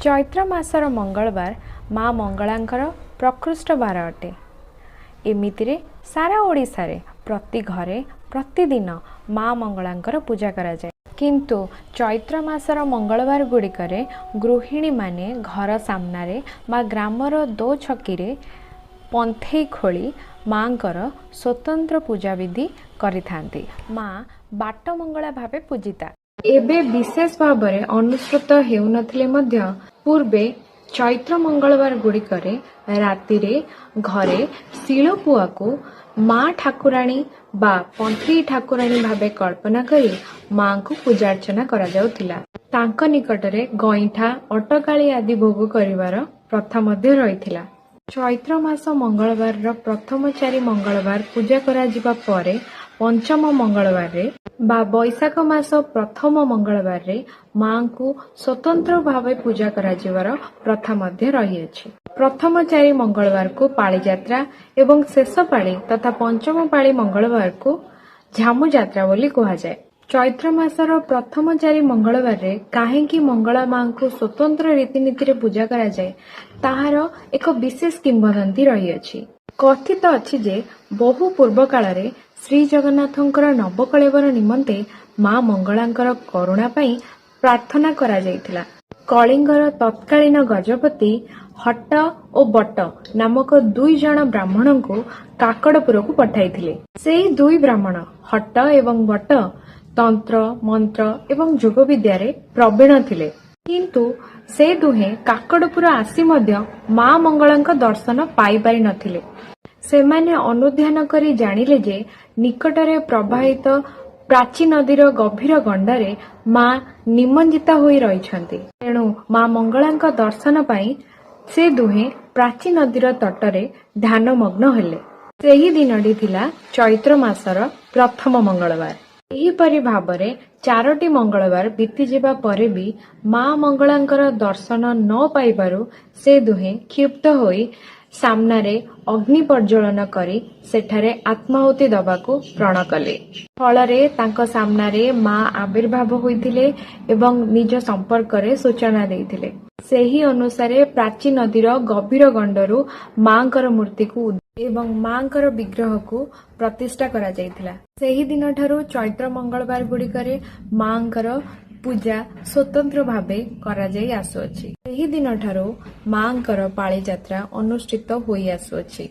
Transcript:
ଚୈତ୍ର ମାସର ମଙ୍ଗଳବାର ମା ମଙ୍ଗଳାଙ୍କର ପ୍ରକୃଷ୍ଟ ବାର ଅଟେ। ଏମିତିରେ ସାରା ଓଡ଼ିଶାରେ ପ୍ରତି ଘରେ ପ୍ରତିଦିନ ମା ମଙ୍ଗଳାଙ୍କର ପୂଜା କରାଯାଏ। କିନ୍ତୁ ଚୈତ୍ର ମାସର ମଙ୍ଗଳବାର ଗୁଡ଼ିକରେ ଗୃହିଣୀମାନେ ଘର ସାମ୍ନାରେ ବା ଗ୍ରାମର ଦୋ ଛକିରେ ପନ୍ଥେଇ ଖୋଳି ମାଙ୍କର ସ୍ୱତନ୍ତ୍ର ପୂଜାବିଧି କରିଥାନ୍ତି। ମା ବାଟମଙ୍ଗଳା ଭାବେ ପୂଜିତା। ଏବେ ବିଶେଷ ଭାବରେ ଅନୁସୃତ ହେଉନଥିଲେ ମଧ୍ୟ ପୂର୍ବେ ଚୈତ୍ର ମଙ୍ଗଳବାର ଗୁଡ଼ିକରେ ରାତିରେ ଘରେ ଶିଳପୁଆକୁ ମା ଠାକୁରାଣୀ ବା ପନ୍ଥେଇ ଠାକୁରାଣୀ ଭାବେ କଳ୍ପନା କରି ମାଙ୍କୁ ପୂଜାର୍ଚ୍ଚନା କରାଯାଉଥିଲା। ତାଙ୍କ ନିକଟରେ ଗଇଁଠା, ଅଟକାଳି ଆଦି ଭୋଗ କରିବାର ପ୍ରଥା ମଧ୍ୟ ରହିଥିଲା। ଚୈତ୍ର ମାସ ମଙ୍ଗଳବାରର ପ୍ରଥମ ଚାରି ମଙ୍ଗଳବାର ପୂଜା କରାଯିବା ପରେ ପଞ୍ଚମ ମଙ୍ଗଳବାରରେ ବା ବୈଶାଖ ମାସ ପ୍ରଥମ ମଙ୍ଗଳବାରରେ ମାଙ୍କୁ ସ୍ୱତନ୍ତ୍ର ଭାବେ ପୂଜା କରାଯିବାର ପ୍ରଥା ମଧ୍ୟ ରହିଅଛି। ପ୍ରଥମ ଚାରି ମଙ୍ଗଳବାରକୁ ପାଳିଯାତ୍ରା ଏବଂ ଶେଷ ପାଳି ତଥା ପଞ୍ଚମ ପାଳି ମଙ୍ଗଳବାରକୁ ଝାମୁ ଯାତ୍ରା ବୋଲି କୁହାଯାଏ। ଚୈତ୍ର ମାସର ପ୍ରଥମ ଚାରି ମଙ୍ଗଳବାରରେ କାହିଁକି ମଙ୍ଗଳା ମାଙ୍କୁ ସ୍ୱତନ୍ତ୍ର ରୀତିନୀତିରେ ପୂଜା କରାଯାଏ, ତାହାର ଏକ ବିଶେଷ କିମ୍ବଦନ୍ତୀ ରହିଅଛି। କଥିତ ଅଛି ଯେ ବହୁ ପୂର୍ବ କାଳରେ ଶ୍ରୀଜଗନ୍ନାଥଙ୍କର ନବକଳେବର ନିମନ୍ତେ ମା ମଙ୍ଗଳାଙ୍କର କରୁଣା ପାଇଁ ପ୍ରାର୍ଥନା କରାଯାଇଥିଲା। କଳିଙ୍ଗର ତତ୍କାଳୀନ ଗଜପତି ହଟ ଓ ବଟ ନାମକ ଦୁଇ ଜଣ ବ୍ରାହ୍ମଣଙ୍କୁ କାକଟପୁରକୁ ପଠାଇଥିଲେ। ସେହି ଦୁଇ ବ୍ରାହ୍ମଣ ହଟ ଏବଂ ବଟ ତନ୍ତ୍ର, ମନ୍ତ୍ର ଏବଂ ଯୋଗ ବିଦ୍ୟାରେ ପ୍ରବୀଣ ଥିଲେ। କିନ୍ତୁ ସେ ଦୁହେଁ କାକଟପୁର ଆସି ମଧ୍ୟ ମା ମଙ୍ଗଳାଙ୍କ ଦର୍ଶନ ପାଇପାରି ନଥିଲେ। ସେମାନେ ଅନୁଧ୍ୟାନ କରି ଜାଣିଲେ ଯେ ନିକଟରେ ପ୍ରବାହିତ ପ୍ରାଚୀ ନଦୀର ଗଭୀର ଗଣ୍ଡରେ ମା ନିମଜ୍ଜିତା ହୋଇ ରହିଛନ୍ତି। ତେଣୁ ମା ମଙ୍ଗଳାଙ୍କ ଦର୍ଶନ ପାଇଁ ସେ ଦୁହେଁ ପ୍ରାଚୀ ନଦୀର ତଟରେ ଧ୍ୟାନମଗ୍ନ ହେଲେ। ସେହି ଦିନଟି ଥିଲା ଚୈତ୍ର ମାସର ପ୍ରଥମ ମଙ୍ଗଳବାର। ଏହିପରି ଭାବରେ ଚାରୋଟି ମଙ୍ଗଳବାର ବିତିଯିବା ପରେ ବି ମା ମଙ୍ଗଳାଙ୍କର ଦର୍ଶନ ନ ପାଇବାରୁ ସେ ଦୁହେଁ କ୍ଷୁବ୍ଧ ହୋଇ ସାମ୍ନାରେ ଅଗ୍ନି ପ୍ରଜ୍ୱଳନ କରି ସେଠାରେ ଆତ୍ମାହୁତି ଦବାକୁ ପ୍ରଣ କଲେ। ଫଳରେ ତାଙ୍କ ସାମ୍ନାରେ ମା ଆବିର୍ଭାବ ହୋଇଥିଲେ ଏବଂ ନିଜ ସମ୍ପର୍କରେ ସୂଚନା ଦେଇଥିଲେ। ସେହି ଅନୁସାରେ ପ୍ରାଚୀ ନଦୀର ଗଭୀର ଗଣ୍ଡରୁ ମାଙ୍କର ମୂର୍ତ୍ତିକୁ ଏବଂ ମାଙ୍କର ବିଗ୍ରହକୁ ପ୍ରତିଷ୍ଠା କରାଯାଇଥିଲା। ସେହି ଦିନଠାରୁ ଚୈତ୍ର ମଙ୍ଗଳବାର ଗୁଡ଼ିକରେ ମାଙ୍କର ପୂଜା ସ୍ୱତନ୍ତ୍ର ଭାବେ କରାଯାଇ ଆସୁଅଛି। ସେହି ଦିନଠାରୁ ମାଙ୍କର ପାଳିଯାତ୍ରା ଅନୁଷ୍ଠିତ ହୋଇ ଆସୁଅଛି।